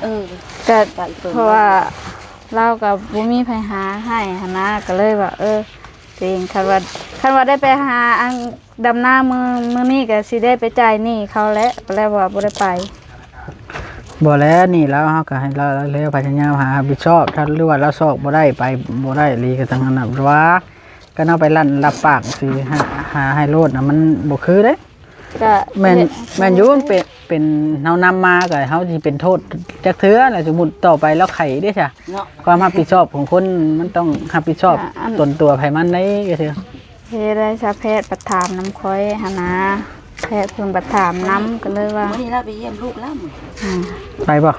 ເອີ ເອີ ກໍເພາະວ່າລາວກໍບໍ່ມີໃຜຫາໃຫ້ຫັ້ນນະ ກໍເລີຍວ່າ ເອີ ຕົວເອງ ຄັນວ່າ ຄັນວ່າໄດ້ໄປຫາອັນດຳນາມື້ ມື້ນີ້ກໍຊິໄດ້ໄປຈ່າຍໜີ້ເຂົາແຫຼະ ແລ້ວວ່າບໍ່ໄດ້ໄປ. ບໍ່ແລ້ວ ໜີ້ລາວ ເຮົາກໍໃຫ້ລາວ ລາວພະຍາຍາມຫາຮັບຜິດຊອບ ຖ້າ ຫຼືວ່າລາວຊອກບໍ່ໄດ້ ໄປບໍ່ໄດ້ອີ່ຫຼີ ກໍຈັ່ງນັ້ນນະ ວ່າ ການເຮົາໄປລັ້ນລັບປາກຊິຫາ ຫາໃຫ້ໂລດນະ ມັນບໍ່ຄືເດ້. ກະແມ່ນ ເຮັດ ແມ່ນຢູ່ ມັນເປັນ ເປັນເຮົານຳມາ ກະເຮົາຊິເປັນໂທດຈັກເທື່ອລະ. ສົມມຸດຕໍ່ໄປລາວໄຂ້ເດ້ຊະ ເນາະ ຄວາມຮັບຜິດຊອບຂອງຄົນ ມັນຕ້ອງຮັບຜິດຊອບ ກະອັນ ຕົນຕົວໃຜມັນໄດ້ ກະເທື່ອ ເຮັດໄດ້ຊະ ແພດປະຖາມນຳຂ້ອຍຫັ້ນນາ ແພດເພິ່ນປະຖາມນຳ ກະເລີຍວ່າ ມື້ນີ້ລາວໄປຢ້ຽມລູກລາວ ອືມ ໄປບໍ່?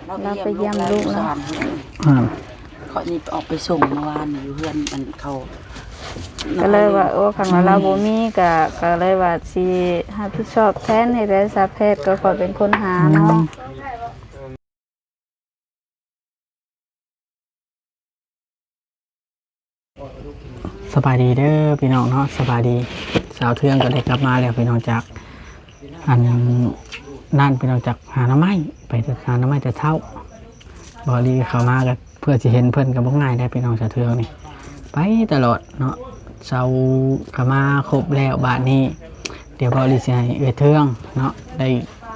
ລາວໄປຢ້ຽມລູກລາວ ລາວໄປຢ້ຽມລູກລາວ ຢູ່ສະຫວັນພຸ້ນ ອືມ ຂ້ອຍນີ້ອອກໄປສົ່ງເມື່ອວານນີ້ຢູ່ເຮືອນອັນເຂົາ ກໍເລີຍວ່າ ໂອ້ ຄັນວ່າລາວບໍ່ມີ ອືມ ກໍ ກໍເລີຍວ່າຊິຮັບຜິດຊອບແທນໃຫ້ແດ່ຊະ ແພດກໍຂ້ອຍເປັນຄົນຫາເນາະ ອືມ ສະບາຍດີເດີພີ່ນ້ອງເນາະ ສະບາຍດີ. ສາວເທືອງກໍໄດ້ກັບມາແລ້ວພີ່ນ້ອງ ຈາກອັນນັ້ນພີ່ນ້ອງ ຈາກຫາໜໍ່ໄມ້ ໄປຫາໜໍ່ໄມ້ແຕ່ເຊົ້າ. ບໍ່ລີເຂົ້າມາກໍເພື່ອຊິເຫັນເພິ່ນກໍບໍ່ງ່າຍໄດ໋ພີ່ນ້ອງ ສາວເທືອງນີ້ ໄປຕະຫຼອດເນາະ. ເຊົາກໍມາຄົບແລ້ວ ບາດນີ້ດຽວບໍ່ລີຊິໃຫ້ເອື້ອຍເທືອງເນາະ ໄດ້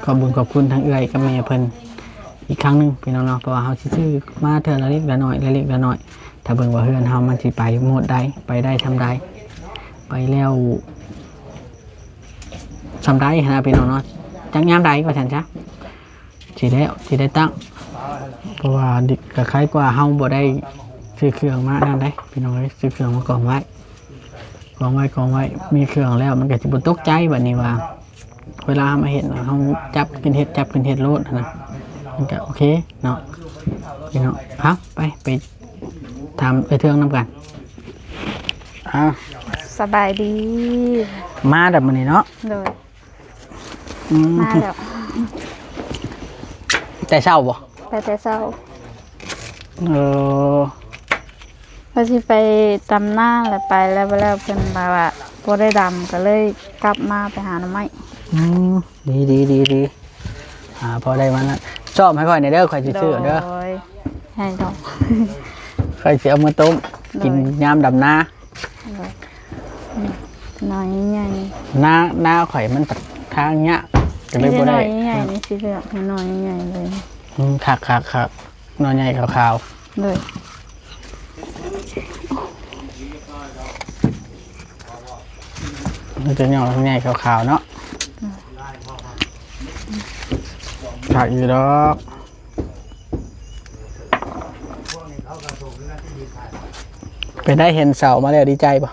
ຂອບບຸນຂອບຄຸນທາງເອື້ອຍກັບແມ່ເພິ່ນອີກຄັ້ງໜຶ່ງພີ່ນ້ອງເນາະ ເພາະວ່າເຮົາຊິຊື້ມາເທື່ອລະເລັກລະນ້ອຍ ລະເລັກລະນ້ອຍ ຖ້າເບິ່ງວ່າເຮືອນເຮົາມັນຊິໄປໝົດໃດ ໄປໄດ້ຊ່ຳໃດ ໄປແລ້ວຊ່ຳໃດຫັ້ນນະພີ່ນ້ອງເນາະ ຈັກຍາມໃດວ່າຊັ້ນຊະ. ຊິແລ້ວ ຊິໄດ້ຕັ້ງ ເພາະວ່າດີ ກະໄຄກວ່າເຮົາບໍ່ໄດ້ຊື້ເຄື່ອງມານັ້ນເດ້ພີ່ນ້ອງເອີຍ ຊື້ເຄື່ອງມາກອງໄວ້ ກອງໄວ້ ກອງໄວ້ ມີເຄື່ອງແລ້ວມັນກະຊິບໍ່ຕົກໃຈ ບາດນີ້ວ່າເວລາເຮົາມາເຮັດ ເຮົາຈັບຂຶ້ນເຮັດ ຈັບຂຶ້ນເຮັດໂລດຫັ້ນນະ ມັນກະໂອເຄເນາະ ພີ່ນ້ອງ. ເອົາ ໄປ ໄປຖາມເອື້ອຍເທືອງນຳກັນ. ເອົາ ສະບາຍດີ ມາແລ້ວມື້ນີ້ເນາະ ໂດຍ ອືມ ມາແລ້ວ ແຕ່ເຊົ້າບໍ່? ໄປແຕ່ເຊົ້າ ເອີ ວ່າຊິໄປດຳນາ ແລ້ວໄປແລ້ວ ແລ້ວເພິ່ນວ່າ ວ່າບໍ່ໄດ້ດຳ ກໍເລີຍກັບມາໄປຫາໜໍ່ໄມ້ ອືມ ດີໆ ດີໆ ອ່າ ພໍໄດ້ມານັ້ນ ຊອບໃຫ້ຂ້ອຍແດ່ເດີ ຂ້ອຍຊິຊື້ເດີ ໂດຍ ໃຫ້ດອກ ຂ້ອຍຊິເອົາມາຕົ້ມ ໂດຍ ກິນຍາມດຳນາ. ໂດຍ ໜໍ່ໃຫຍ່ ໜ້າ ໜ້າຂ້ອຍມັນທາງຍາກ ກໍເລີຍບໍ່ໄດ້ ໜໍ່ໃຫຍ່ນີ້ຊິເລືອກໃຫ້ໜໍ່ໃຫຍ່ເລີຍ ອືມ ຄັກໆໆ ໜໍ່ໃຫຍ່ຂາວໆ ໂດຍ ມັນຈະໜໍ່ໃຫຍ່ຂາວໆເນາະ ອືມ ຄັກຢູ່ດອກ. ເປັນໄດ້ເຫັນເສົາມາແລ້ວດີໃຈບໍ່?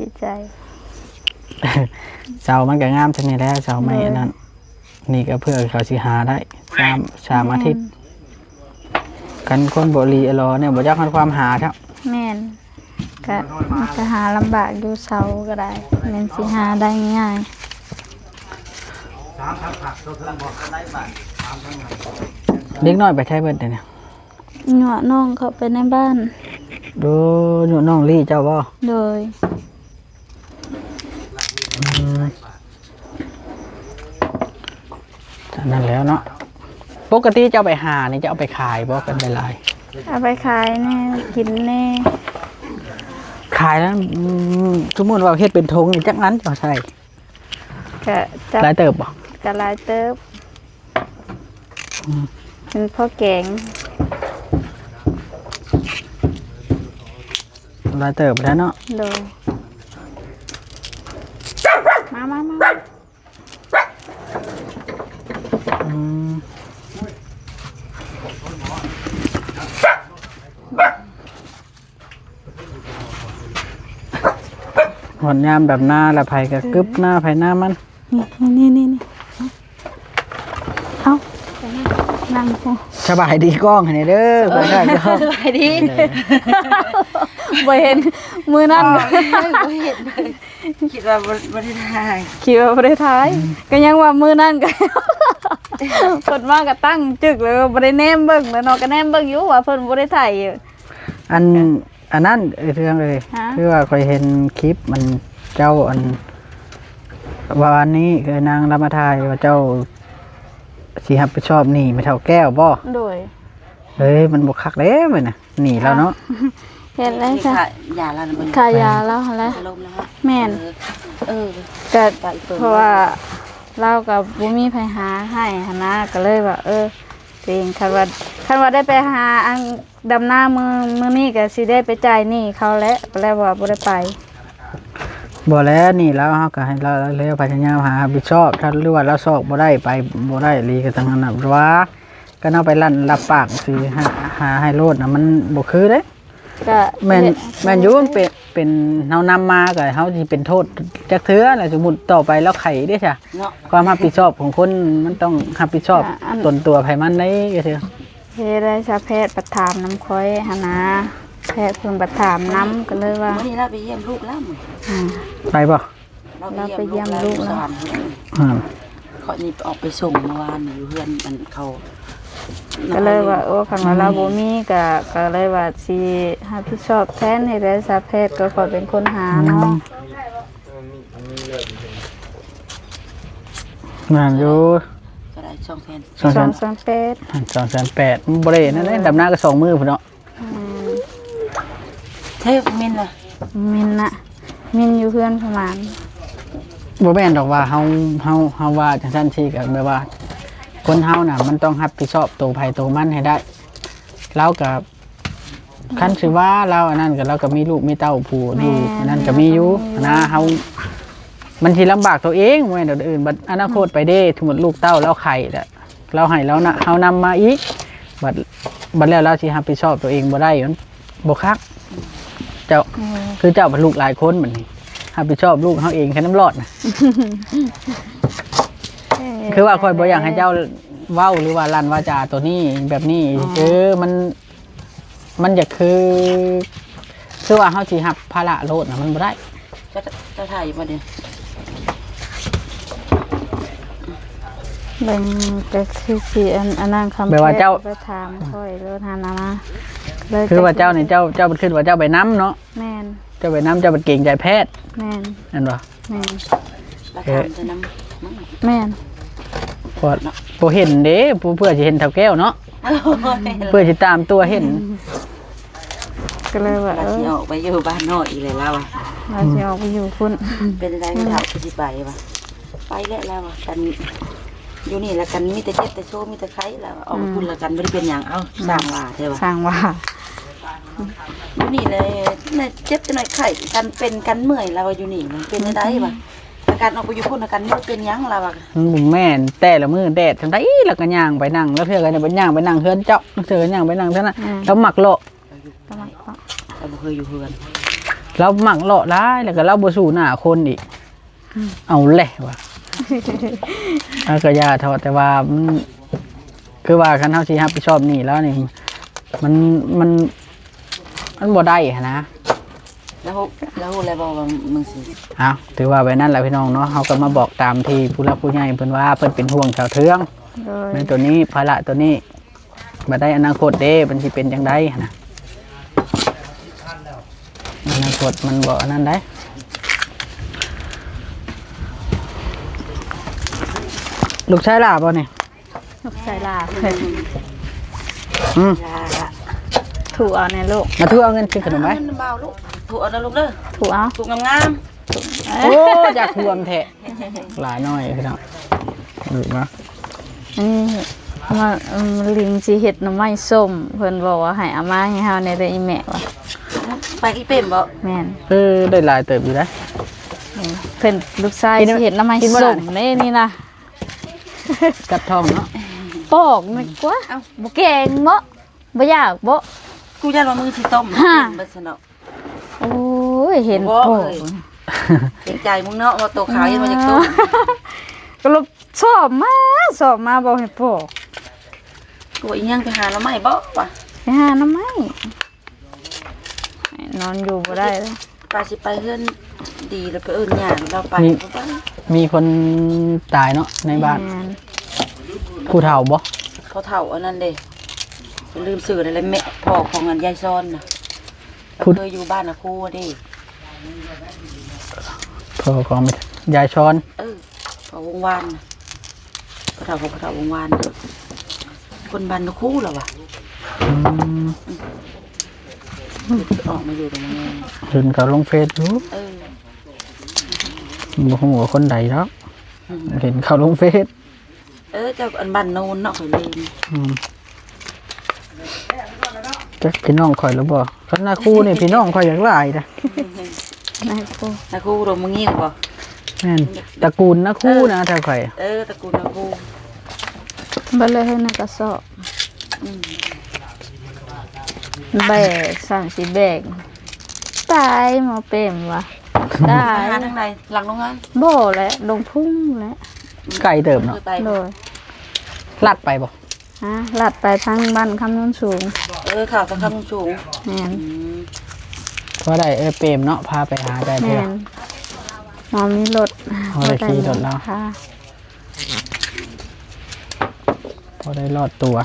ດີໃຈ ເສົາມັນກໍງາມສ່ຳນີ້ແຫຼະ ເສົາໄມ້ ໂດຍ ອັນນັ້ນ ນີ້ກໍເພື່ອເຂົາຊິຫາໄດ້ ສາມ ສາມອາທິດ ແມ່ນ ຄັນຄົນບໍ່ຫຼີ່ອະຫຼໍ່ນີ້ ບໍ່ຈັກຮອດຄວາມຫາເຈົ້າ ແມ່ນ ກະ ມັນກະຫາລຳບາກຢູ່ ເສົາກໍໄດ້ ແມ່ນຊິຫາໄດ້ງ່າຍ. ເດັກນ້ອຍໄປໃສເບິດດຽວນີ້? ຍົວະນ້ອງເຂົ້າໄປໃນບ້ານ. ໂດ ຍົວະນ້ອງລີ້ເຈົ້າບໍ່? ໂດຍ ອືມ ອັນນັ້ນແລ້ວເນາະ ປົກກະຕິເຈົ້າໄປຫານີ້ ເຈົ້າເອົາໄປຂາຍບໍ່ ກັນຫຼາຍໆ? ເອົາໄປຂາຍແດ່ ກິນແດ່. ຂາຍແລ້ວ ອືມ ສົມມຸດວ່າເຮັດເປັນຖົງນີ້ ຈັກອັນເຈົ້າໃສ່? ກະ ຫຼາຍເຕີບບໍ່? ກະຫຼາຍເຕີບ ອືມ ເປັນພໍແກງ ຫຼາຍເຕີບແລ້ວເນາະ ໂດຍ ມາ ມາ ມາ ອືມ. ຮອດຍາມດຳນາລະ ໃຜກໍກຶບໜ້າໃຜໜ້າມັນ ນີ້ ນີ້ ນີ້ ນີ້ ເອົາ ນັ່ງພຸ້ນ ສະບາຍດີກ້ອງໃຫ້ແດ່ເດີ ສະບາຍດີ ບໍ່ເຫັນມື້ນັ້ນ ບໍ່ເຫັນ ຄິດວ່າບໍ່ ບໍ່ໄດ້ຖ່າຍ ຄິດວ່າບໍ່ໄດ້ຖ່າຍ ອືມ ກໍຍັງວ່າມື້ນັ້ນກໍ ເພິ່ນມາກໍຕັ້ງຈຶກເລີຍ ບໍ່ໄດ້ແນມເບິ່ງແລ້ວເນາະ ກໍແນມເບິ່ງຢູ່ວ່າເພິ່ນບໍ່ໄດ້ຖ່າຍຢູ່ ອັນ ອັນນັ້ນ ເອີ ເລື່ອງເອີຍ ຮະ ຄືວ່າຂ້ອຍເຫັນຄລິບມັນເຈົ້າ ອັນ ວານນີ້ ຄືນາງລາວມາຖ່າຍວ່າເຈົ້າ ຊິຮັບຜິດຊອບໜີ້ແມ່ເຖົ້າແກ້ວບໍ່? ໂດຍ. ເອີຍ ມັນບໍ່ຄັກເດ້ບັດນີ້ ໜີ້ລາວເນາະ. ເຮັດແລ້ວຊະ ຄ່າຢາລາວນະ ຄ່າຢາລາວຫັ້ນແຫຼະ. ແມ່ນ ເອີ ກະເພາະວ່າລາວກະບໍ່ມີໃຜຫາໃຫ້ຫັ້ນນະ ກະເລີຍວ່າ ເອີ ຕົວເອງ ຄັນວ່າ ຄັນວ່າໄດ້ໄປຫາອັນ ດຳນາມື້ ມື້ນີ້ກະຊິໄດ້ໄປຈ່າຍໜີ້ເຂົາແຫຼະ ແລ້ວວ່າບໍ່ໄດ້ໄປ. ບໍ່ແລ້ວ ໜີ້ລາວ ເຮົາກະໃຫ້ລາວ ລາວພະຍາຍາມຫາຮັບຜິດຊອບ ຖ້າ ຫຼືວ່າລາວຊອກບໍ່ໄດ້ ໄປບໍ່ໄດ້ອີ່ຫຼີກະຈັ່ງນັ້ນນະ ວ່າ ກະເນາະ ໄປລັ້ນລັບປາກຊິຫາ ຫາໃຫ້ໂລດນະ ມັນບໍ່ຄືເດ້. ກະແມ່ນ ແມ່ນຢູ່ ເປັນ ເປັນເຮົານຳມາກະເຮົາຊິເປັນໂທດຈັກເທື່ອລະ ສົມມຸດຕໍ່ໄປລາວໄຂ້ເດ້ຊະ ເນາະ ຄວາມຮັບຜິດຊອບຂອງຄົນມັນຕ້ອງຮັບຜິດຊອບ ກະອັນ ຕົນຕົວໃຜມັນໄດ້ ກະເທື່ອ ເຮັດໄດ້ຊະ ແພດປະຖາມນຳຂ້ອຍຫັ້ນນະ ແພດເພິ່ນປະຖາມນຳ ກະເລີຍວ່າ ມື້ນີ້ລາວໄປຢ້ຽມລູກລາວ ອືມ ໄປບໍ່? ລາວໄປຢ້ຽມລູກລາວ ອືມ ຂ້ອຍນີ້ອອກໄປສົ່ງເມື່ອວານນີ້ຢູ່ເຮືອນອັນເຂົາ ກະເລີຍວ່າ ໂອ້ ຄັນວ່າລາວບໍ່ມີກະ ກະເລີຍວ່າຊິຮັບຜິດຊອບແທນໃຫ້ໄດ້ຊະ ແພດກະຂ້ອຍເປັນຄົນຫາເນາະ. ອືມ ແມ່ນຢູ່ ເທົ່າໃດ? ສອງແສນ ສອງແສນແປດ ສອງແສນແປດ ມັນບໍ່ໄດ້ນັ້ນເດ້ ດຳນາກະສອງມື້ພຸ້ນເນາະ. ອືມ ເທບມິນນະ ມິນນະ ມິນຢູ່ເຮືອນປະມານ ບໍ່ແມ່ນດອກວ່າເຮົາ ເຮົາ ເຮົາວ່າຈັ່ງຊັ້ນຊີ້ ກະແບບວ່າ ຄົນເຮົານະ ມັນຕ້ອງຮັບຜິດຊອບໂຕໃຜໂຕມັນໃຫ້ໄດ້ ລາວກະ ຄັນຊິວ່າລາວອັນນັ້ນກະ ລາວກະມີລູກມີເຕົ້າຜູ້ຢູ່ ແມ່ນ ອັນນັ້ນກະມີຢູ່ ລາວກະມີຢູ່ນະ ເຮົາ ມັນຊິລຳບາກໂຕເອງ ບໍ່ແມ່ນດອກອື່ນ ບັດອະນາຄົດໄປເດ້ ສົມມຸດລູກເຕົ້າລາວໄຂ້ແລ້ວ ລາວໃຫ້ລາວນະ ເຮົານຳມາອີກ ບັດ ບັດແລ້ວລາວຊິຮັບຜິດຊອບໂຕເອງບໍ່ໄດ້ ມັນບໍ່ຄັກ ເຈົ້າ ອືມ ຄືເຈົ້າເປັນລູກຫຼາຍຄົນບັດນີ້ ຮັບຜິດຊອບລູກເຮົາເອງແຄ່ນຳລອດນະ ເອີ ຄືວ່າຂ້ອຍບໍ່ຢາກໃຫ້ເຈົ້າເວົ້າ ຫຼືວ່າລັ່ນວາຈາໂຕນີ້ແບບນີ້ ອໍ ຄືມັນ ມັນຢາກຄື ຄືວ່າເຮົາຊິຮັບພາລະໂລດນະ ມັນບໍ່ໄດ້. ເຈົ້າ ເຈົ້າຖ່າຍຢູ່ບໍ່ນີ້? ເບິ່ງກະຄືຊິອັນ ອັນນັ້ນຄຳ ແບບວ່າເຈົ້າ ໄປຖາມຂ້ອຍໂລດຫັ້ນນະ ຄືວ່າເຈົ້ານີ້ ເຈົ້າ ເຈົ້າຄິດວ່າເຈົ້າໄປນຳເນາະ. ແມ່ນ ເຈົ້າໄປນຳ ເຈົ້າບັດເກງໃຈແພດ. ແມ່ນ ແມ່ນບໍ່? ແມ່ນ ລະຖາມແຕ່ນຳ ແມ່ນ ເພາະ ບໍ່ເຫັນເດ້ ຜູ້ ເພື່ອຊິເຫັນເຖົ້າແກ້ວເນາະ ໂອ້ຍ ເພື່ອຊິຕາມຕົວເຫັນ ກະເລີຍວ່າ ລາວຊິ ເອີ ອອກໄປຢູ່ບ້ານນອກອີກແລ້ວລາວວ່າ ລາວຊິອອກໄປຢູ່ພຸ້ນ ເປັນຈັ່ງໃດ ອືມ ເຖົ້າຊິໄປວ່າ ໄປແລ້ວລາວວ່າ ກັນຢູ່ນີ້ລະກັນມີແຕ່ເຈັບແຕ່ໂຊ ມີແຕ່ໄຂ້ລາວວ່າ ອອກໄປ ອືມ ພຸ້ນລະກັນບໍ່ໄດ້ເປັນຫຍັງ ເອົ້າ ອືມ ຊ່າງວ່າແທ້ວ່າ ຊ່າງວ່າ ຢູ່ນີ້ແຫຼະ ເຈັບຈັ່ງໃດໄຂ້ ກັນເປັນກັນເມື່ອຍ ລາວວ່າຢູ່ນີ້ມັນເປັນຈັ່ງໃດວະ ອືມ ອາການອອກໄປຢູ່ພຸ້ນ ອາການບໍ່ເປັນຫຍັງ ລາວວ່າ ມັນບໍ່ແມ່ນແຕ່ລະມື້ແດດຈັ່ງໃດ ລາວກະຍ່າງໄປນັ່ງ ລາງເທື່ອກະຍ່າງໄປນັ່ງເຮືອນເຈົ້າ ລາງເທື່ອກະຍ່າງໄປນັ່ງເທື່ອນັ້ນ ລາວມັກເລາະ ລາວບໍ່ເຄີຍຢູ່ເຮືອນ ລາວມັກເລາະຫຼາຍ ແລ້ວກະລາວບໍ່ສູ້ໜ້າຄົນອີກ. ອືມ ເອົາແຫຼະວ່າ ເອົາກະຢ່າເຖາະ ແຕ່ວ່າມັນ ຄືວ່າຄັນເຮົາຊິຮັບຜິດຊອບໜີ້ລາວນີ້ ມັນ ມັນ ມັນບໍ່ໄດ້ຫັ້ນນະ ລາວ ລາວຮູ້ແລ້ວບໍ່ວ່າມຶງຊິ ເອົາ ຖືວ່າແບບນັ້ນແຫຼະພີ່ນ້ອງເນາະ ເຮົາກະມາບອກຕາມທີ່ຜູ້ຫຼັກຜູ້ໃຫຍ່ເພິ່ນວ່າ ເພິ່ນເປັນຫ່ວງສາວເທືອງ ໂດຍ ໃນໂຕນີ້ ພາລະໂຕນີ້. ບັດໃດອະນາຄົດເດ້ ມັນຊິເປັນຈັ່ງໃດຫັ້ນນະ ອະນາຄົດມັນບໍ່ອັນນັ້ນໃດ ລູກຊາຍຫຼ້າບໍ່ນີ້? ລູກຊາຍຫຼ້າ ອືມ ຖືເອົາແນ່ລູກ ມາຖືເອົາເງິນຊື້ຂະໜົມໄວ້ ເອົາເງິນມາເອົາລູກ ຖືເອົານະລູກເດີ ຖືເອົາ ຖືງາມໆ ໂອ້ ຢາກທວມແທ້. ຫຼາຍໜ້ອຍພີ່ນ້ອງ ເອີ ມາ ອືມ ມາ ອືມ ລິງຊິເຮັດໜໍ່ໄມ້ສົ້ມ ເພິ່ນບອກວ່າໃຫ້ເອົາມາໃຫ້ເຮົາແດ່ເດີອີ່ແມ່ວ່າ ໄປອີ່ເປມບໍ່? ແມ່ນ ເອີ ໄດ້ຫຼາຍເຕີບຢູ່ເດ້ ເອີ ເພິ່ນ ລູກຊາຍຊິເຮັດໜໍ່ໄມ້ສົ້ມເດ້ນີ້ນະ ກັບທ້ອງເນາະ ປອກແມ່ນກວ່າ ເອົ້າ ບໍ່ແກງບໍ່? ບໍ່ຢາກບໍ່? ກູຢ້ານວ່າມຶງຊິຕົ້ມ ຫາ ເປັນເບິດຊັ້ນເນາະ. ໂອ້ຍ ເຫັນໂປກ ເກງໃຈມຶງເນາະ ວ່າໂຕຂາວຍັງບໍ່ຢາກຕົ້ມ ກະລົບຊອບມາ ຊອບມາບອກໃຫ້ໂປກ ກະວ່າອີ່ຫຍັງ ໄປຫາໜໍ່ໄມ້ບໍ່ວະ ໄປຫາໜໍ່ໄມ້ ນອນຢູ່ບໍ່ໄດ້ ວ່າຊິໄປເຮືອນດີແລ້ວໄປເອີ້ນຍ່າລາວໄປ ມີ ບໍ່ໄປ ມີຄົນຕາຍເນາະໃນບ້ານ ແມ່ນ ຜູ້ເຖົ້າບໍ່? ພໍ່ເຖົ້າອັນນັ້ນເດ້ ລືມຊື່ແລ້ວແຫຼະ ແມ່ ພໍ່ຂອງອັນຍາຍຊອນນະ ຜູ້ ເຄີຍຢູ່ບ້ານນະຄູເດ້ ພໍ່ຂອງຍາຍຊອນ ເອີ ພໍ່ວົງວານນະ ພະເຖົ້າ ພະເຖົ້າວົງວານ ຄົນບ້ານນາຄູລາວວ່າ ອືມ ອອກມາຢູ່ຕະເມືອງ ເຫັນເຂົາລົງເຟສຢູ່ ເອີ ບໍ່ຮູ້ວ່າຄົນໃດດອກ ອືມ ເຫັນເຂົາລົງເຟສ ເອີ ເຈົ້າ ອັນບ້ານໂນນເນາະ ຂ້ອຍເລີຍ ອືມ ຈັກພີ່ນ້ອງຂ້ອຍຫຼືບໍ່? ຄັນນາຄູນີ້ພີ່ນ້ອງຂ້ອຍຢາກຫຼາຍເດ້ ນາຄູ ນາຄູດົງມະງິ້ວບໍ່? ແມ່ນ ຕະກູນນາຄູນະ ເອີ ແຖວຂ້ອຍ ເອີ ຕະກູນນາຄູ ເບິ່ງເລີຍ ໃນກະສອບ ອືມ ແບກ ສ້າງຊິແບກ ຕາຍໝໍເປມວ່າ ຕາຍ ມາທາງໃດ? ຫຼັງໂຮງງານ? ບໍ່ແຫຼະ ດົງພຸງແຫຼະ ໄກເຕີບເນາະ ເອີ ໄກ ໂດຍ ລັດໄປບໍ່? ຮະ ລັດໄປທາງບ້ານຄຳໂນນສູງ ເອີ ເຂົ້າທາງຄຳໂນນສູງ ແມ່ນ ອືມ ພໍໄດ້ເອື້ອຍເປມເນາະ ພາໄປຫາແຕ່ເທື່ອ ແມ່ນ ເຮົາມີລົດ ເຮົາໄດ້ຂີ່ລົດລາວ ພາ ພໍໄດ້ລອດຕົວ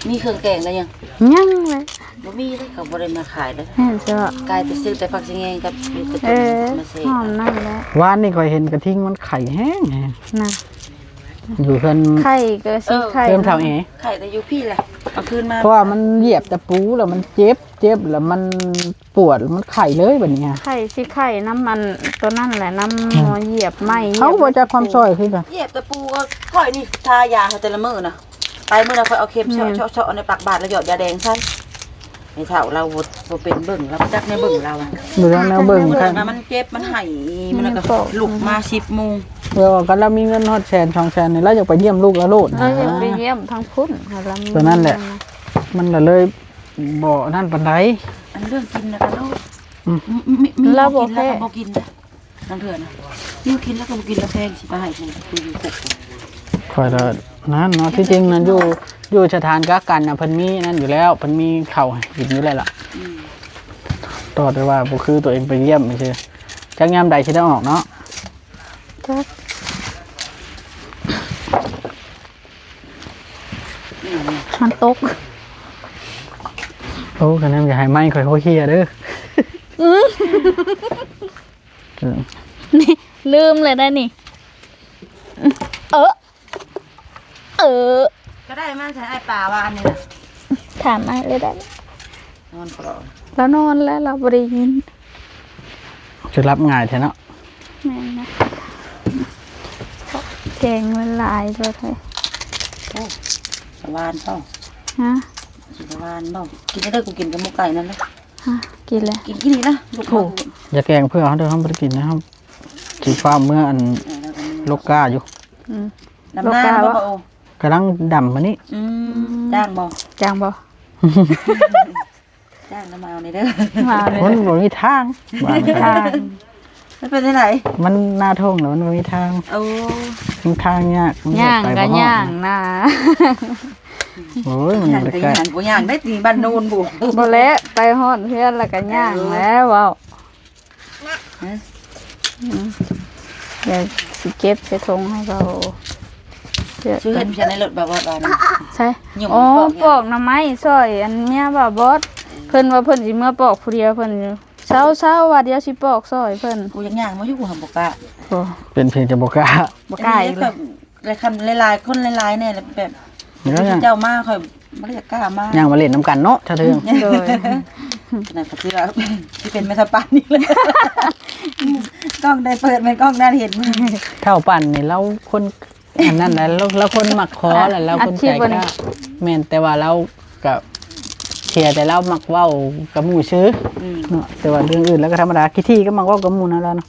ມີເຄື່ອງແກງແລ້ວຍັງ? ຍັງເລີຍ ບໍ່ມີເດ້ ເຂົາບໍ່ໄດ້ມາຂາຍເດ້ ແມ່ນເຈົ້າ ກາຍໄປຊື້ແຕ່ຜັກສະແງງກັບ ເອີ ມາເສ ຫອມນັ້ນແຫຼະ ວານນີ້ຂ້ອຍເຫັນກະທິງມັນໄຂ່ແຮງໆ ນະ ຢູ່ເຮືອນ ໄຂ່ກໍຊິ ເອີ ໄຂ່ ເຮືອນເຖົ້າເອ ໄຂ່ແຕ່ຢູ່ພີ້ແຫຼະ ເອົາຄືນມາ ເພາະວ່າມັນຢຽບຕະປູແລ້ວມັນເຈັບ ເຈັບແລ້ວມັນປວດ ມັນໄຂ່ເລີຍບັດນີ້ ໄຂ່ ຊິໄຂ່ນຳອັນໂຕນັ້ນແຫຼະ ນຳ ອືມ ໝໍຢຽບໄມ້ ເຮົາກໍບໍ່ຈັກຄວາມຊ່ອຍຄືກັນ ຢຽບຕະປູກໍຂ້ອຍນີ້ທາຢາໃຫ້ແຕ່ລະມື້ນະ ໄປມື້ໃດຂ້ອຍເອົາເຂັມ ແມ່ນ ເຊາະໆໆ ໃນປາກບາດ ແລ້ວຢອດຢາແດງໃສ່ ແມ່ເຖົ້າລາວບໍ່ ບໍ່ເປັນເບິ່ງ ລາວບໍ່ຈັກແນວເບິ່ງລາວ ບໍ່ຈັກແນວເບິ່ງ ຄັນວ່າມັນເຈັບ ມັນໄຫ້ ມັນກໍລຸກມາສິບໂມງ ເອີ ຄັນລາວມີເງິນຮອດແສນສອງແສນນີ້ ລາວຢາກໄປຢ້ຽມລູກລາວໂລດ ລາວຢາກໄປຢ້ຽມທາງພຸ້ນ ໂຕນັ້ນແຫຼະ ມັນລະເລີຍບໍ່ນັ້ນປານໃດ ອັນເລື່ອງກິນນະ ລາວ ອືມ ມີ ມີ ລາວບໍ່ກິນ ແລ້ວກໍບໍ່ກິນນະ ລາງເທື່ອນະ ມີກິນແລ້ວກໍບໍ່ກິນ ລາວແພງ ຊິໄປໃຫ້ຜູ້ ຜູ້ຢູ່ຄຸກ ຂ້ອຍລະນັ້ນເນາະ ທີ່ຈິງນັ້ນຢູ່ ຢູ່ສະຖານກັກກັນນະ ເພິ່ນມີນັ້ນຢູ່ແລ້ວ ເພິ່ນມີເຂົ້າໃຫ້ກິນຢູ່ແລ້ວລະ ອືມ ຕໍ່ແຕ່ວ່າບໍ່ຄືຕົວເອງໄປຢ້ຽມຊື່ ຈັກຍາມໃດຊິໄດ້ອອກເນາະ ຈັກ ມັນຕົກ ໂອ້ ຄັນນັ້ນຢ່າໃຫ້ໄມ້ຂ້ອຍຫົວເຄຍເດີ ອືມ ເອີ ນີ້ ລືມເລີຍໄດ໋ນີ້ ເອີ ເອີ ກໍໄດ້ມາໃສ່ອ້າຍປາວ່າອັນນີ້ນະ ຖາມອ້າຍເລີຍໄດ້ ນອນບໍ່? ລາວນອນແລ້ວ ລາວບໍ່ໄດ້ຍິນ ຄືຫຼັບງ່າຍແທ້ເນາະ ແມ່ນນະ ແກງຫຼາຍໆ ໂລດເຮີ້ຍ ໂອ້ ສະຫວ່ານບໍ່? ຮະ ຊິສະຫວ່ານບໍ່? ກິນໄດ້ ກູກິນກັບໝູໄກ່ນັ້ນແຫຼະ ຮະ ກິນແລ້ວ ກິນ ກິນອີກນະ ລູກ ໂອ້ ຢ່າແກງເພື່ອເຮົາເດີ ເຮົາບໍ່ໄດ້ກິນນະ ເຮົາຊິຟ້າວເມືອອັນ ເອີ ໂລກາຢູ່ ອືມ ດຳນາບໍ່? ໂລກາບໍ່? ກຳລັງດຳມານີ້ ອືມ ອືມ ຈ້າງບໍ່? ຈ້າງບໍ່? ຈ້າງນຳມາເອົາແດ່ເດີ ມາເອົາແດ່ເດີ ມັນບໍ່ມີທາງ ວ່າມັນ ທາງ ມັນເປັນຈັ່ງໃດ? ມັນນາທົ່ງແລ້ວມັນບໍ່ມີທາງ ໂອ້ ມັນທາງຍາກ ມັນ ຍ່າງ ໄປບໍ່ຮອດ ກໍຍ່າງນະ ໂອ້ຍ ມັນ ຍ່າງກໍຍ່າງ ບໍ່ຍ່າງໄດ້ຕິ ບ້ານໂນນພຸ້ນ ບໍ່ແຫຼະ ໄປຮອດເຮືອນແລ້ວກໍຍ່າງ ເອີ ແລ້ວເວົ້າ ຮະ ອືມ ດຽວຊິເກັບໃສ່ຖົງໃຫ້ເຂົາ ຊິເຮັດໃສ່ໃນລົດບໍ່ ບໍ່ ບໍ່ ໃສ່ ໂອ້ ປອກຫຍັງ ປອກໜໍ່ໄມ້ຊ່ອຍອັນເມຍບ່າວບອດ ເພິ່ນວ່າເພິ່ນຊິເມືອປອກຜູ້ດຽວ ເພິ່ນ ເຊົາໆ ວ່າດຽວຊິປອກຊ່ອຍເພິ່ນ ກູຢາກຍ່າງມາຢູ່ ກູຫາບໍ່ກ້າ ບໍ່ ເປັນພຽງແຕ່ບໍ່ກ້າ ບໍ່ກ້າອີກແລ້ວ ຫຼາຍຄົນຫຼາຍໆແດ່ ແບບ ເຈົ້າມາ ຂ້ອຍບໍ່ໄດ້ຢາກກ້າມາ ຍ່າງມາຫຼິ້ນນຳກັນເນາະ ຖ້າເຖິງ ໂດຍ ນັ້ນກໍຊິວ່າ ຊິເປັນແມ່ທັບປານນີ້ແຫຼະ ກ້ອງໄດ້ເປີດແມ່ນກ້ອງນັ້ນເຫັນ ເຖົ້າປັ້ນນີ້ລາວຄົນ ອັນນັ້ນແຫຼະ ລາວ ລາວຄົນມັກຂໍ ແຫຼະ ລາວຄົນໃຈກ້າ ແມ່ນ ແຕ່ວ່າລາວ ກະເຊື່ອແຕ່ລາວມັກເວົ້າກັບໝູ່ຊື່ ອືມ ເນາະ ແຕ່ວ່າເລື່ອງອື່ນລາວກໍທຳມະດາ ຂີ້ຖີ່ກໍມັກເວົ້າກັບໝູ່ນັ້ນແຫຼະເນາະ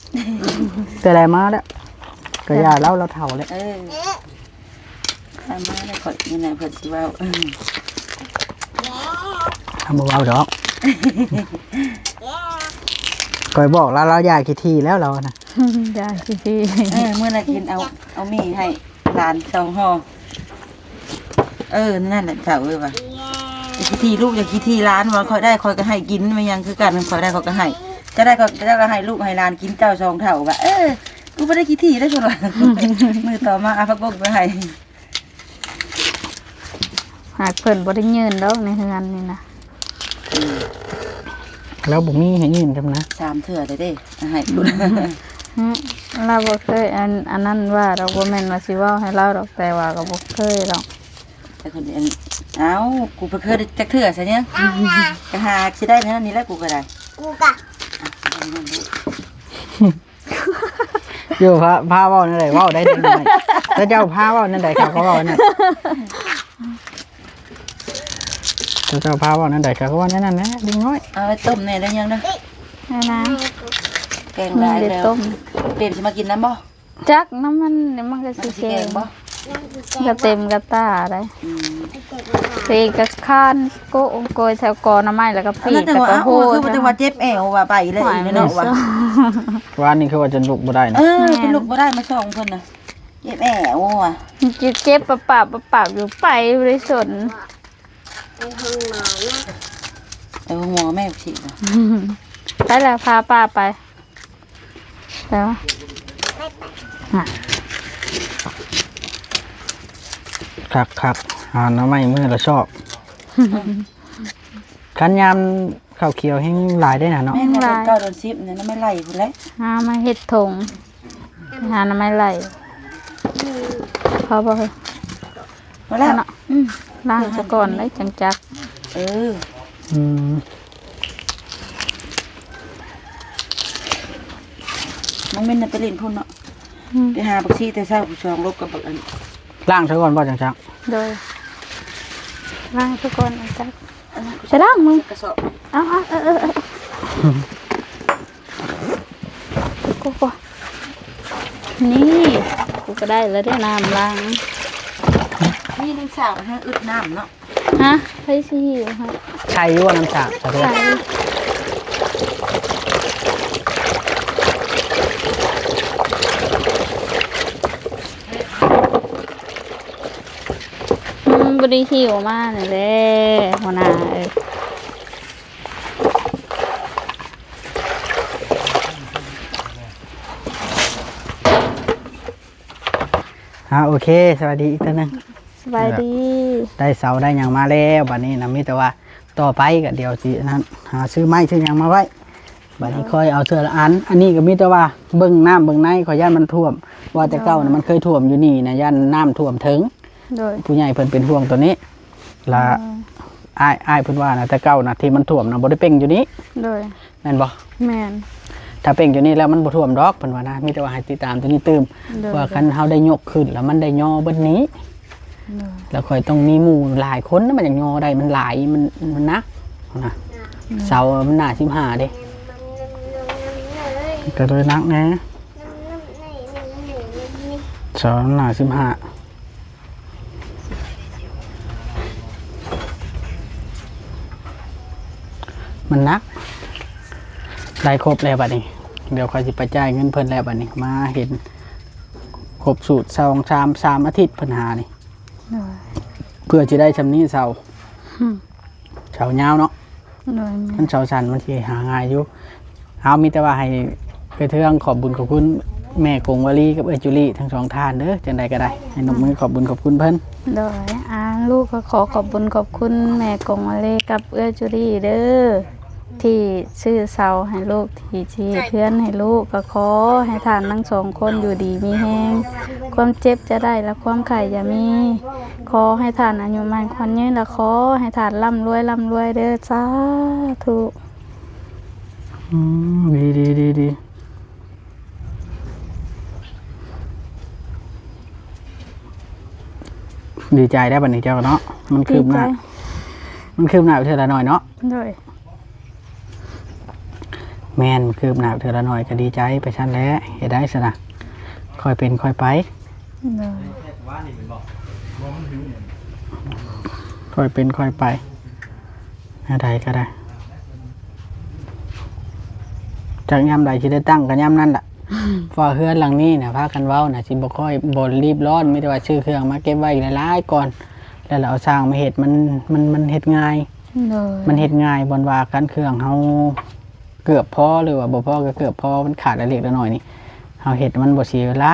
ແຕ່ໃດມາແລ້ວ ກໍຢ່າລາວ ລາວເຖົ້າແລ້ວ ເອີ ທຳມະດາ ຂ້ອຍນີ້ນະ ເພິ່ນຊິເວົ້າ ເອີ ເຮົາບໍ່ເວົ້າດອກ ຂ້ອຍບອກລາວ ລາວຢ່າຂີ້ຖີ່ແລ້ວ ລາວນະ ຢ່າຂີ້ຖີ່ ເອີ ມື້ນັ້ນກິນເອົາ ເອົາໝີ່ໃຫ້ຫຼານສອງຫໍ່ ເອີ ນັ້ນແຫຼະເຖົ້າເອີຍວ່າ ຢ່າຂີ້ຖີ່ລູກ ຢ່າຂີ້ຖີ່ຫຼານ ວ່າຂ້ອຍໄດ້ຂ້ອຍກໍໃຫ້ກິນ ແມ່ນຫຍັງຄືກັນ ຂ້ອຍໄດ້ຂ້ອຍກໍໃຫ້ ເຈົ້າໄດ້ ເຈົ້າກໍໃຫ້ລູກໃຫ້ຫຼານກິນ ເຈົ້າສອງເຖົ້າວ່າ ເອີ ກູບໍ່ໄດ້ຂີ້ຖີ່ເດ້ ເພິ່ນວ່າ ມື້ຕໍ່ມາເອົາຜັກບົ້ງໄປໃຫ້ ຫາກເພິ່ນບໍ່ໄດ້ຢືນດອກໃນເຮືອນນີ້ນະ ອືມ ລາວບໍ່ມີໃຫ້ຢືມຈຳນະ ສາມເທື່ອແລ້ວເດ້ ໃຫ້ພຸ້ນ ອືມ ລາວບໍ່ເຄີຍ ອັນ ອັນນັ້ນວ່າດອກ ບໍ່ແມ່ນວ່າຊິເວົ້າໃຫ້ລາວດອກ ແຕ່ວ່າກໍບໍ່ເຄີຍດອກ ແຕ່ຄົນອັນ ເອົ້າ ກູບໍ່ເຄີຍຈັກເທື່ອຊະເນຍ ກະຫາຊິໄດ້ແນວນີ້ແຫຼະ ກູກໍໄດ້ ກູກະ ຢູ່ພາ ພາເວົ້າແນວໃດເວົ້າໄດ້ເດັກນ້ອຍ ແຕ່ເຈົ້າພາເວົ້າແນວໃດເຂົາກໍເວົ້າແນວນັ້ນ ເຈົ້າພາເວົ້າແນວໃດເຂົາກໍເວົ້າແນວນັ້ນແຫຼະເດັກນ້ອຍ ເອົາໄວ້ຕົ້ມແດ່ເດີຍັງເດີ ແນວນະ ແກງຫຼາຍແລ້ວ ເປັນຊິມາກິນນຳບໍ່? ຈັກນຳມັນ ມັນກໍຊິແກງ ມັນກໍຊິແກງບໍ່? ກໍເຕັມກະຕ່າໄດ໋ ອືມ ເປັນກະຄານໂກະໂອງໂກຍແຖວກອໜໍ່ໄມ້ ແລ້ວກໍປີກ ແລ້ວກໍໂຫ ຄືວ່າຈັງວ່າເຈັບແອວວ່າໄປແລ້ວອີກເນາະວ່າ ວານນີ້ຄືວ່າຈົນລຸກບໍ່ໄດ້ນະ ເອີ ແມ່ນ ຈົນລຸກບໍ່ໄດ້ມາສອງເພິ່ນນະ ເຈັບແອວວ່າ ເຈັບ ເຈັບປາບໆ ປາບໆ ຢູ່ ໄປບໍ່ໄດ້ສົນ ໄປຫ້ອງໝໍແມ່ ໄປໂຮງໝໍແມ່ ໄປລະ ພາປ້າໄປ ໄປວະ ຄັກໆ ຫາໜໍ່ໄມ້ມື້ລະຊອບ ຄັນຍາມເຂົ້າຂຽວແຮງຫຼາຍເດ້ນະເນາະ ແມ່ນຫຼາຍ ເກົ້າເດືອນສິບນີ້ນະ ໜໍ່ໄມ້ໄລ່ພຸ້ນແຫຼະ ຫາມາເຮັດຖົງ ຫາໜໍ່ໄມ້ໄລ່ ພໍບໍ່ເຮີ້ຍ ພໍແລ້ວ ອືມ ລ້າງໃຫ້ກ່ອນໄດ້ຈັ່ງຈັກ ເອີ ອືມ ນ້ອງມິນນະໄປຫຼິ້ນພຸ້ນເນາະ ອືມ ໄປຫາບັກຊີແຕ່ເຊົ້າ ສອງລົບກັບບັກອັນ ລ້າງຊະກ່ອນບໍ່ຈັ່ງຈັກ ໂດຍ ລ້າງຊະກ່ອນຈັ່ງຈັກ ໄປລ້າງມື ເອົາ ເອົາ ເອີ ເອີ ເອີ ໂອ້ໂຫ ນີ້ ກູກໍໄດ້ແລ້ວເດ້ນ້ຳລ້າງ ນີ້ນ້ຳສາວໃຫ້ອຶດນ້ຳເນາະ ຮະ ໃຜຊິຫິວໃຫ້ ໃສ່ຢູ່ວ່ານ້ຳສາວ ໃສ່ ອືມ ບໍ່ໄດ້ຫິວມານີ້ແຫຼະ ຫົວໜ້າເອີຍ. ອ່າ ໂອເຄ ສະບາຍດີອີກເທື່ອໜຶ່ງ ສະບາຍດີ ໄດ້ເສົາໄດ້ຫຍັງມາແລ້ວ ບາດນີ້ນະ ມີແຕ່ວ່າຕໍ່ໄປກໍດຽວຊິອັນນັ້ນ ຫາຊື້ໄມ້ຊື້ຫຍັງມາໄວ້ ບາດນີ້ຄ່ອຍເອົາເທື່ອລະອັນ ອັນນີ້ກໍມີແຕ່ວ່າເບິ່ງນ້ຳເບິ່ງໃນ ຂ້ອຍຢ້ານມັນຖ້ວມ ວ່າແຕ່ເກົ່ານະ ໂດຍ ມັນເຄີຍຖ້ວມຢູ່ນີ້ນະ ຢ້ານນ້ຳຖ້ວມເຖິງ ໂດຍ ຜູ້ໃຫຍ່ເພິ່ນເປັນຫ່ວງໂຕນີ້ ລະ ໂດຍ ອ້າຍ ອ້າຍເພິ່ນວ່ານະ ແຕ່ເກົ່ານະທີ່ມັນຖ້ວມນະ ບໍ່ໄດ້ເປັ່ງຢູ່ນີ້ ໂດຍ ແມ່ນບໍ່? ແມ່ນ ຖ້າເປັ່ງຢູ່ນີ້ແລ້ວມັນບໍ່ຖ້ວມດອກ ເພິ່ນວ່ານະ ມີແຕ່ວ່າໃຫ້ຕິດຕາມໂຕນີ້ຕື່ມ ໂດຍ ວ່າຄັນເຮົາໄດ້ຍົກຂຶ້ນແລ້ວມັນໄດ້ຍໍເບິດນີ້ ໂດຍ ແລ້ວຂ້ອຍຕ້ອງມີໝູ່ຫຼາຍຄົນນະ ມັນຈັ່ງຍໍໄດ້ ມັນຫຼາຍ ມັນ ມັນໜັກນະ ໂດຍ ເສົາມັນໜາສິບຫ້າເດ້ ກໍເລີຍໜັກແດ່ ເສົາໜາສິບຫ້າ ມັນໜັກ ໄດ້ຄົບແລ້ວບັດນີ້ ດຽວຂ້ອຍຊິໄປຈ່າຍເງິນເພິ່ນແລ້ວບັດນີ້ ມາເຫັນຄົບສູດ ສອງ ສາມ ສາມອາທິດເພິ່ນຫານີ້ ໂດຍ ເພື່ອຊິໄດ້ຊ່ຳນີ້ເສົາ ຫືມ ເສົາຍາວເນາະ ໂດຍ ແມ່ນ ຄັນເສົາສັ້ນມັນຊິຫາງ່າຍຢູ່ ເຮົາມີແຕ່ວ່າໃຫ້ເອື້ອຍເທືອງຂອບບຸນຂອບຄຸນແມ່ກົງວາລີກັບເອື້ອຍຈູລີທັງສອງທ່ານເດີ ຈັ່ງໃດກໍໄດ້ໃຫ້ນົບມືຂອບບຸນຂອບຄຸນເພິ່ນ ໂດຍ ອ່າ ລູກກໍຂໍຂອບບຸນຂອບຄຸນແມ່ກົງວາລີກັບເອື້ອຍຈູລີເດີ ທີ່ຊື້ເສົາໃຫ້ລູກ ທີ່ຊິເຮັດເຮືອນໃຫ້ລູກ ກໍຂໍໃຫ້ທ່ານທັງສອງຄົນຢູ່ດີມີແຮງ ຄວາມເຈັບຈະໄດ້ ແລະ ຄວາມໄຂ້ຢ່າມີ ຂໍໃຫ້ທ່ານອາຍຸໝັ້ນຂວັນຍືນ ແລະ ຂໍໃຫ້ທ່ານລ່ຳລວຍ ລ່ຳລວຍເດີ ສາທຸ. ອືມ ດີ ດີ ດີ ດີ ດີໃຈແລ້ວບັດນີ້ເຈົ້າເນາະ ມັນຄືບໜ້າ ດີໃຈ ມັນຄືບໜ້າໄປເທື່ອລະໜ້ອຍເນາະ ໂດຍ ແມ່ນ ຄືບໜ້າເທື່ອລະໜ້ອຍກໍດີໃຈໄປຊັ້ນແຫຼະ ເຮັດໄດ້ຊັ້ນນະ ຄ່ອຍເປັນຄ່ອຍໄປ ໂດຍ ຄ່ອຍເປັນຄ່ອຍໄປ ແນວໃດກໍໄດ້ ຈັກຍາມໃດຊິໄດ້ຕັ້ງກໍຍາມນັ້ນລະ ເພາະວ່າເຮືອນຫຼັງນີ້ນະ ພາກັນເວົ້ານະ ຊິບໍ່ຄ່ອຍ ບໍ່ລີບຮ້ອນ ມີແຕ່ວ່າຊື້ເຄື່ອງມາເກັບໄວ້ຫຼາຍໆກ່ອນ ແລ້ວລະເອົາຊ່າງມາເຮັດ ມັນ ມັນ ມັນເຮັດງ່າຍ ໂດຍ ມັນເຮັດງ່າຍ ບ່ອນວ່າຄັນເຄື່ອງເຮົາເກືອບພໍ ຫຼືວ່າບໍ່ພໍກໍເກືອບພໍ ມັນຂາດລະເລັກລະນ້ອຍນີ້ ເຮົາເຮັດມັນບໍ່ເສຍເວລາ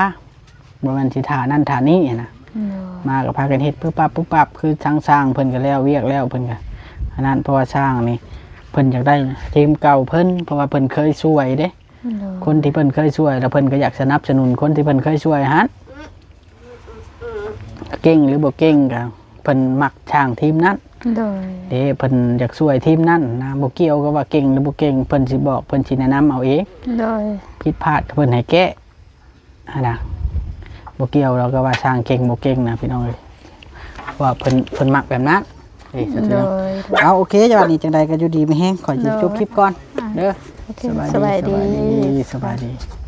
ບໍ່ແມ່ນຊິຖ້ານັ້ນຖ້ານີ້ນະ ໂດຍ ມາກໍພາກັນເຮັດປຶບປັບປຶບປັບ ຄືທາງຊ່າງເພິ່ນກໍແລ້ວວຽກແລ້ວ ເພິ່ນກໍອັນນັ້ນ ເພາະວ່າຊ່າງນີ້ ເພິ พิ่ນຢາກໄດ້ທີມເກົ່າເພິ່ນ ເພາະວ່າເພິ່ນເຄີຍຊ່ວຍເດ້. ໂດຍ ຄົນທີ່ເພິ່ນເຄີຍຊ່ວຍ ແລ້ວເພິ່ນກໍຢາກສະໜັບສະໜູນຄົນທີ່ເພິ່ນເຄີຍຊ່ວຍຫັ້ນ. ເກັ່ງຫຼືບໍ່ເກັ່ງກໍເພິ່ນມັກຊ່າງທີມນັ້ນ. ໂດຍ ເດ້ ເພິ່ນຢາກຊ່ວຍທີມນັ້ນນະ ບໍ່ກ່ຽວກັບວ່າເກັ່ງຫຼືບໍ່ເກັ່ງ ເພິ່ນຊິບອກ ເພິ່ນຊິແນະນຳເອົາເອງ. ໂດຍ ຜິດພາດກໍເພິ່ນໃຫ້ແກ້ຫັ້ນນະ ບໍ່ກ່ຽວດອກກັບວ່າຊ່າງເກັ່ງບໍ່ເກັ່ງນະ ພີ່ນ້ອງເອີຍ ເພາະວ່າເພິ່ນ ເພິ່ນມັກແບບນັ້ນ. ເອີ ສາທຸ ໂດຍ ເອົາ ໂອເຄ ຈັງຫວະນີ້ຈັ່ງໃດກໍຢູ່ດີມີແຮງ ຂ້ອຍຊິ ໂດຍ ຈົບຄລິບກ່ອນເດີ. ໂອເຄ ສະບາຍດີ ສະບາຍດີ ສະບາຍດີ ສະບາຍດີ.